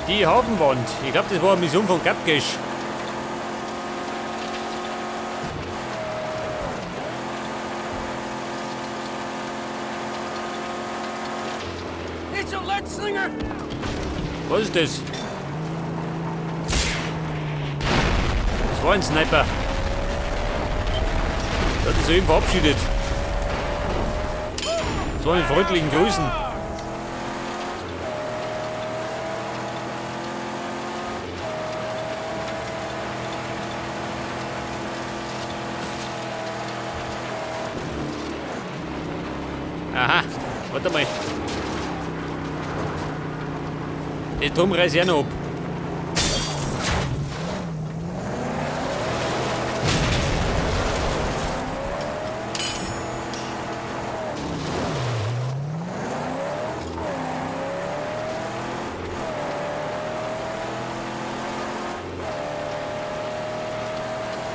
Die Hafenwand. Ich glaube, das war eine Mission von Gatkesh. It's a lead slinger! Was ist das? Das war ein Sniper. Der hat sich soeben verabschiedet. Das waren die freundlichen Grüßen. Aha, warte mal. Den Turm reiß ich auch noch ab.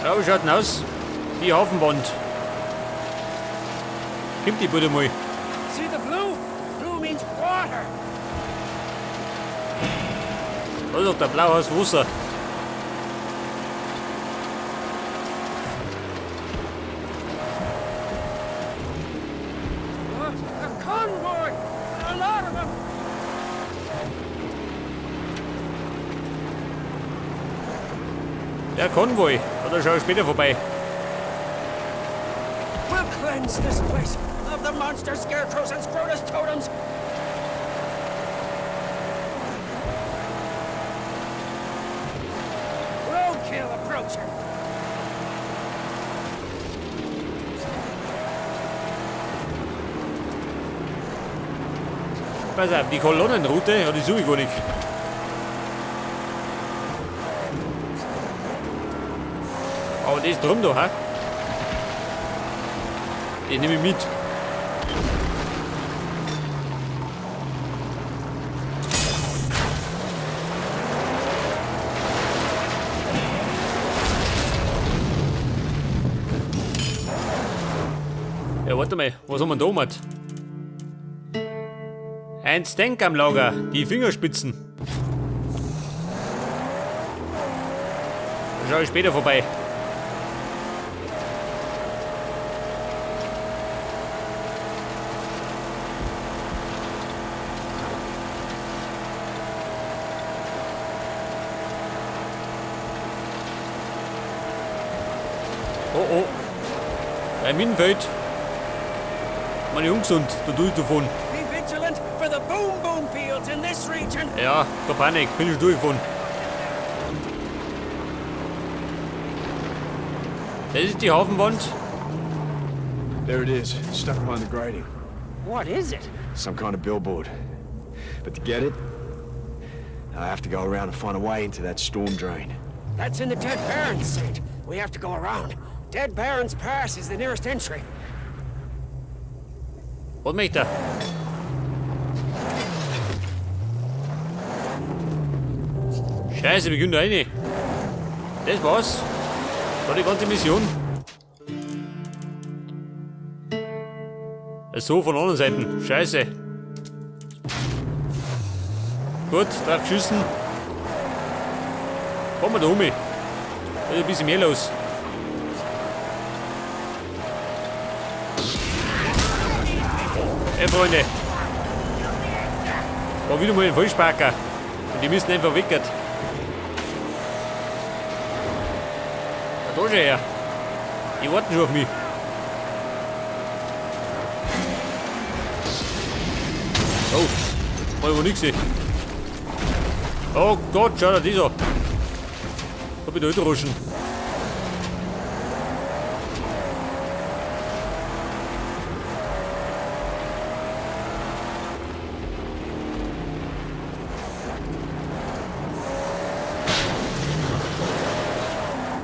Ja, wie schaut denn aus? Die Hafenwand. Kommt die bitte mal. See the blue? Blue means water. Da ist doch der Blau aus Wasser. A convoy! A lot of them! Der Konvoi. Da schau ich später vorbei. We'll cleanse this place of the monster scarecrows and Scrotus totems. Roadkill approaching. Pass auf, die Kolonnenroute, ja, die suche ich gar nicht. Aber das drum da, hä? Den nehme ich mit. Ja, warte mal, was haben wir da gemacht? Ein Stank am Lager, die Fingerspitzen. Da schau ich später vorbei. Oh oh. Ein Minenfeld. Meine Jungs und da tue ich davon. Be vigilant for the boom boom fields in this region. Ja, keine Panik, bin ich durchgefahren. Das ist die Hafenwand. There it is, stuck behind the grating. What is it? Some kind of billboard. But to get it, I have to go around and find a way into that storm drain. That's in the Dead Barrens, Saint. We have to go around. Dead Barrens Pass is the nearest entry. Was möchte er? Scheiße, wir können da rein. Das war's. Das war die ganze Mission. So, von anderen Seiten. Scheiße. Gut, drauf geschissen. Kommen wir da um. Da ist ein bisschen mehr los. Hey Freunde. War wieder mal ein Vollsparker. Und die müssen einfach weg. Da schon her. Die warten schon auf mich. Oh, hab ich wohl nicht gesehen. Oh Gott, schau dir das an. Hab ich da wieder.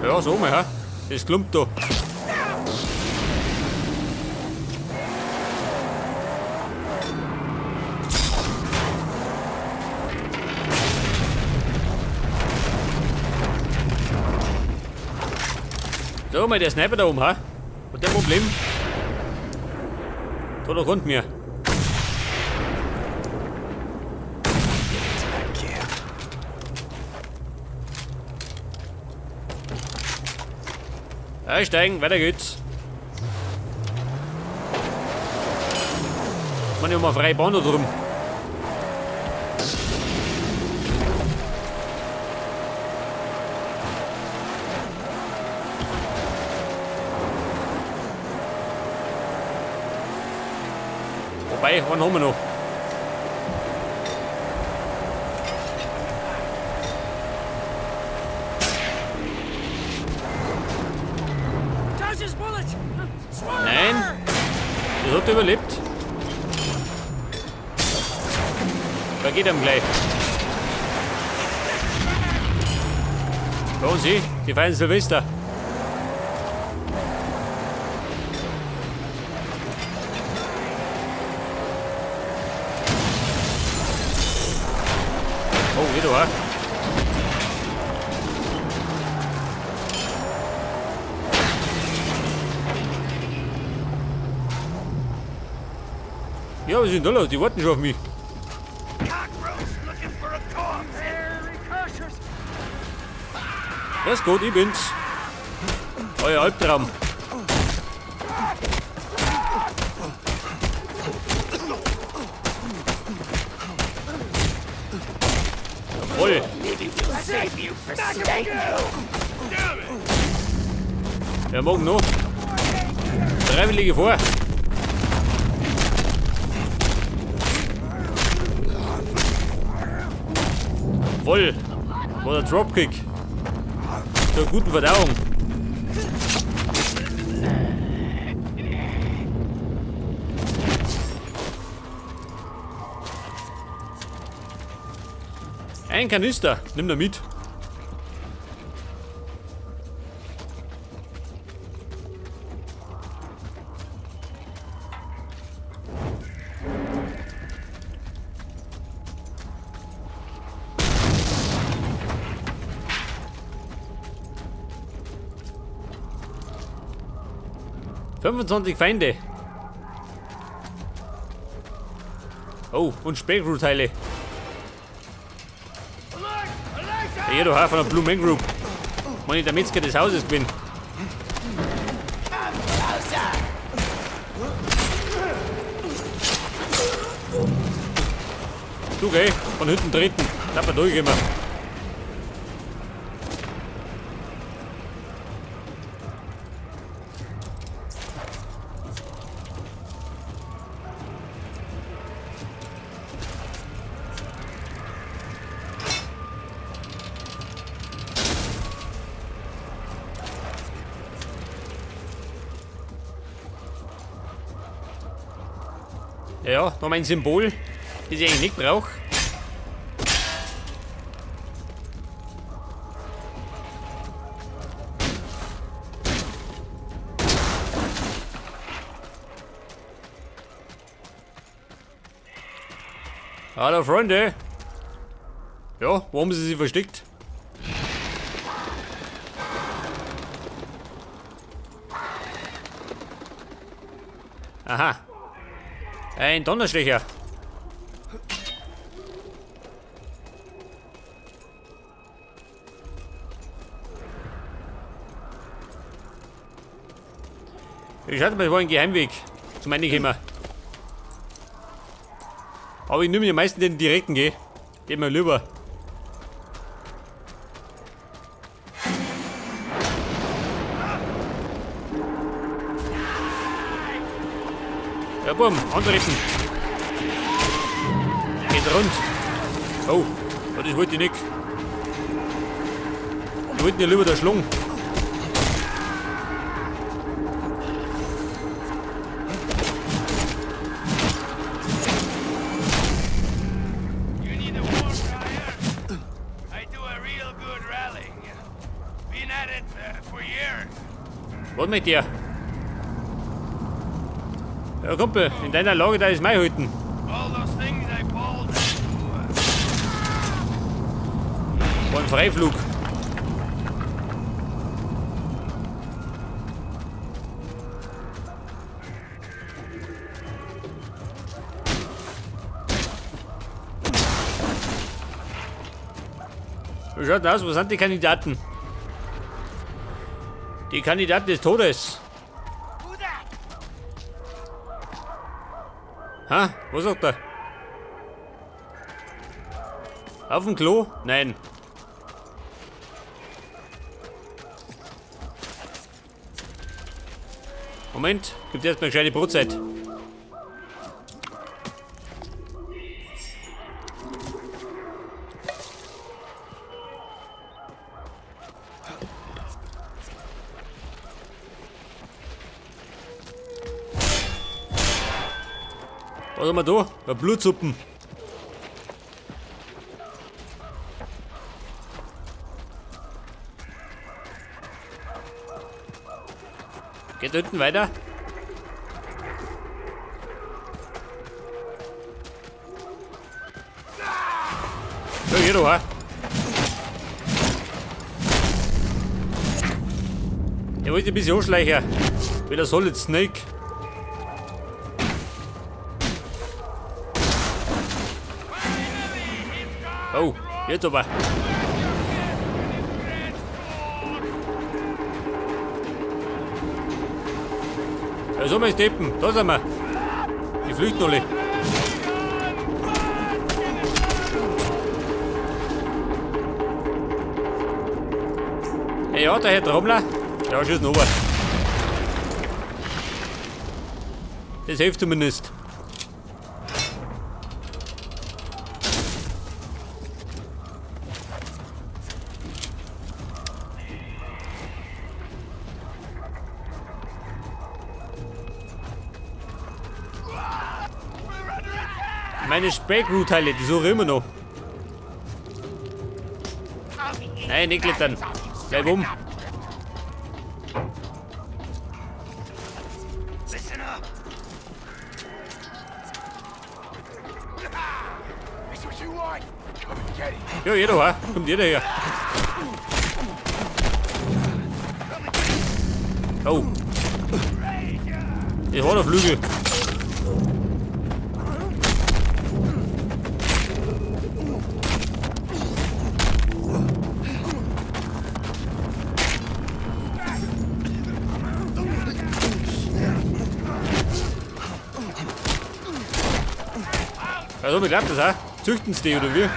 Ja, so mal, hä? Das klumpt da. So, mal der Sniper da oben, ha? Hat der ein Problem? Da, da kommt mir. Einsteigen, weiter geht's. Man ja mal freie Bahn da drum. Wobei, einen haben wir noch. Nein, das hat er überlebt. Da geht ihm gleich. Bei sie, die feiern Silvester. Oh, wieder auch. Ja, was ist denn da los? Die warten schon auf mich. Das ist gut, ich bin's. Euer Albtraum. Jawohl. Wer mag noch? Freiwillige vor. Voll. War der Dropkick. Zur guten Verdauung. Ein Kanister. Nimm da mit. ...25 Feinde. Oh, und Spähcrew-Teile. Ja, du von der Blue Man Group. Wenn ich der Metzger des Hauses bin. Du, gell? Von hinten treten. Da wir durchgehen. Ja, noch mein Symbol, das ich eigentlich nicht brauche. Hallo Freunde. Ja, wo haben sie sich versteckt? Aha. Ein Donnerstecher. Ich hatte mal, war ein Geheimweg zum Reinkommen. Aber ich nehme ja meistens den direkten, gell? Den mir lieber. Ja, bumm, antreten. Geht rund. Oh, das wollte ich nicht. Ich wollte ja lieber der Schlung. You need a war crier? I do a real good rallying. Been at it for years. Was mit dir? Ja, Kumpel, in deiner Lage, da ist mein Hütten. War ein Freiflug. Wie schaut denn aus? Wo sind die Kandidaten? Die Kandidaten des Todes. Ha? Was sagt er? Auf dem Klo? Nein. Moment, gibt erstmal eine kleine Brotzeit. Was haben wir da? Eine Blutsuppen. Geht unten weiter? Ja, hier doch, ha? Er wollte ein bisschen anschleichen. Wie der Solid Snake. Oh, jetzt aber. Ja, so, meine Deppen, da sind wir. Die flüchten alle. Ja, der Herr Trommler. Ja, schießen runter. Das hilft zumindest. Meine Speckroo-Teile, die suche ich immer noch. Nein, nicht klettern. Bleib um. Ja, jeder, ha? Kommt jeder her. Oh. Ich war der Flügel. Also, wie klappt das, ha? Züchten sie die, oder wie?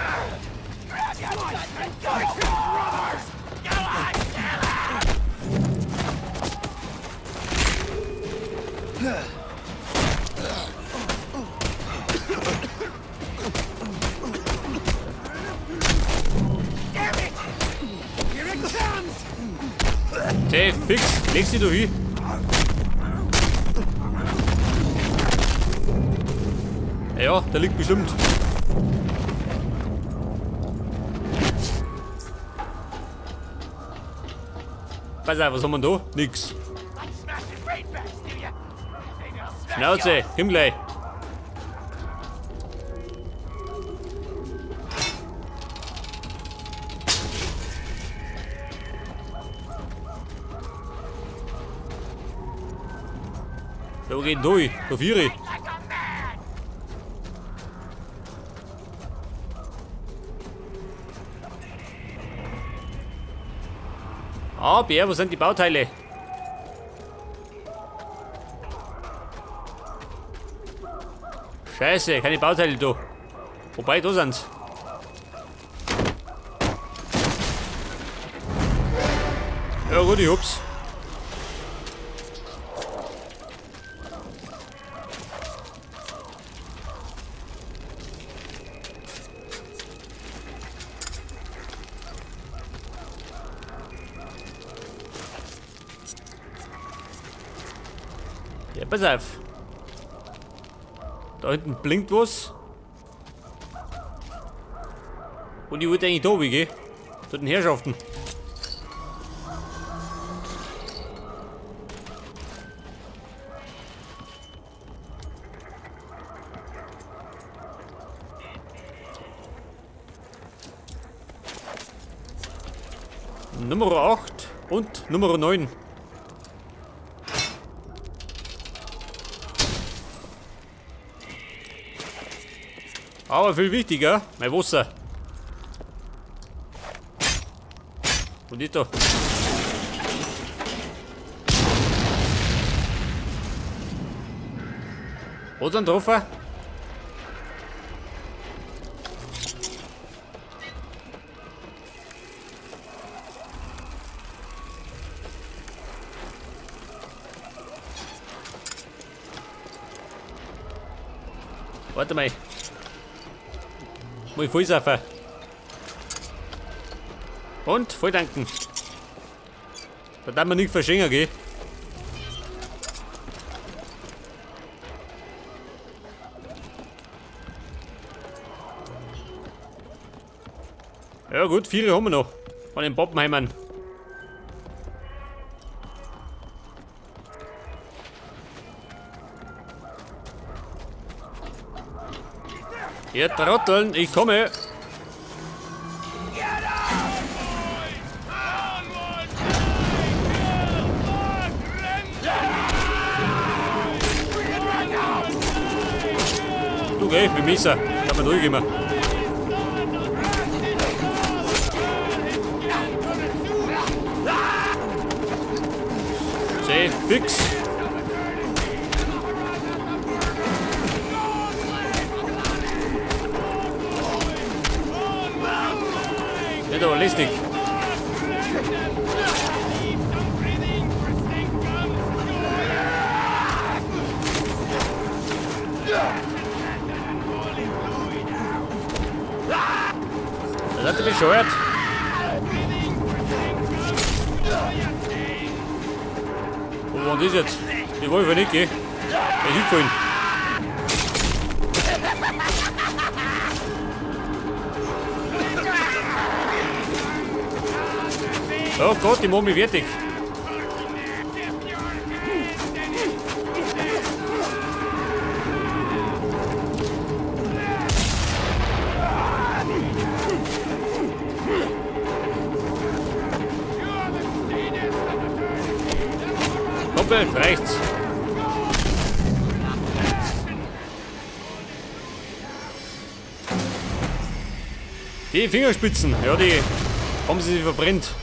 Hey, fix, legst dich da hin. Ja, der liegt bestimmt. Pass auf, was haben wir da? Nix. Schnauze, komm gleich. Da geht durch, da vier. Ah, Bär, wo sind die Bauteile? Scheiße, keine Bauteile da. Wobei, da sind's. Ja gut, ich hab's. Ja, pass auf. Da hinten blinkt was. Und ich wollte eigentlich da runter, gell? Zu den Herrschaften. Nummer 8 und Nummer 9. Aber viel wichtiger, mein Wasser. Und nicht da. Hat einen getroffen? Warte mal. Muss ich vollsaufen. Und voll danken. Da darf man nicht verschenken, gell? Ja gut, 4 haben wir noch. Von den Pappenheimern. Ihr Trotteln, ich komme. Du geh, mit Messer. Kann man durchgehen. Seh, fix. Nicht aber lästig. Da seid ihr bescheuert? Wo war denn das jetzt? Die wollen wir nicht, gell? Ich hingefallen. Oh Gott, die machen mich fertig. Kumpel, rechts. Die Fingerspitzen, ja, die haben sie sich verbrennt.